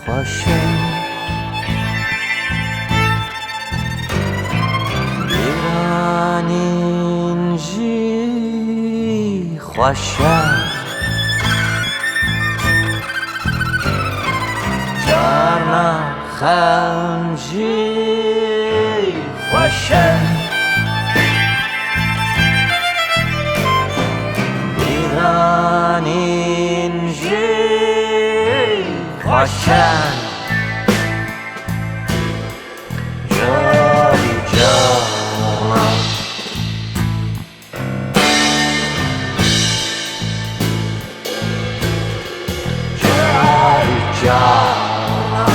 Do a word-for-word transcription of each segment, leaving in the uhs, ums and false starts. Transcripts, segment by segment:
Xweş e. Bîranîn jî xweş e. Carna xem jî xweş e. Bîranîn jî xweş e. Carî carna. Carî carna.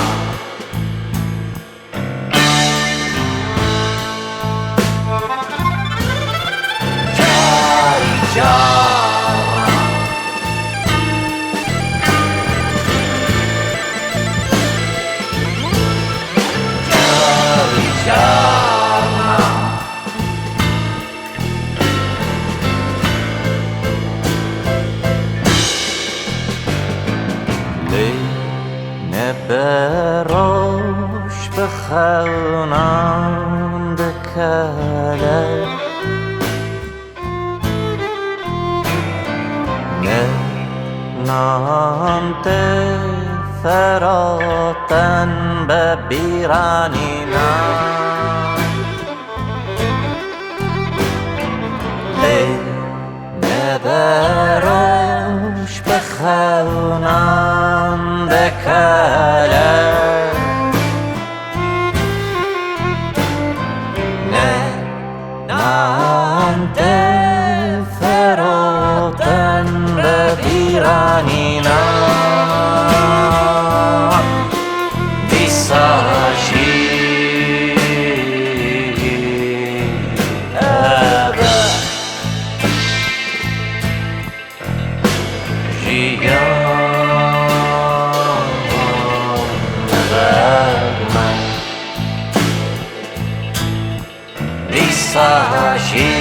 Carî carna. Carî carna. Lê ne beroş bi xewnan dikele, ne nan tê feroten be bîranînan. Lê ne beroş bi xewnan dikele, ne nan tê firotin bi bîranînan. Dîsa jî ev e. Jiyan ver me. Dîsa jî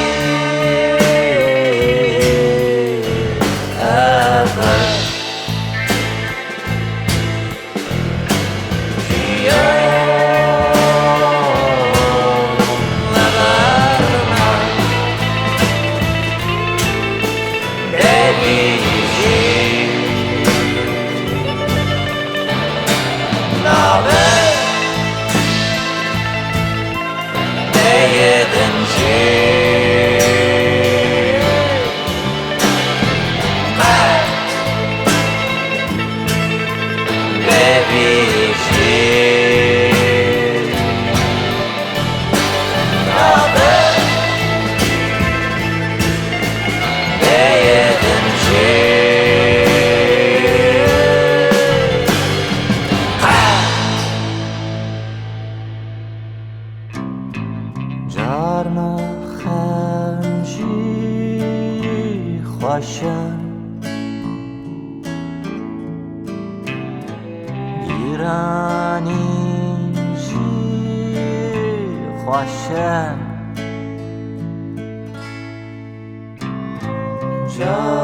ev e. Carna xem jî xweş e, bîranîn jî xweş e. Car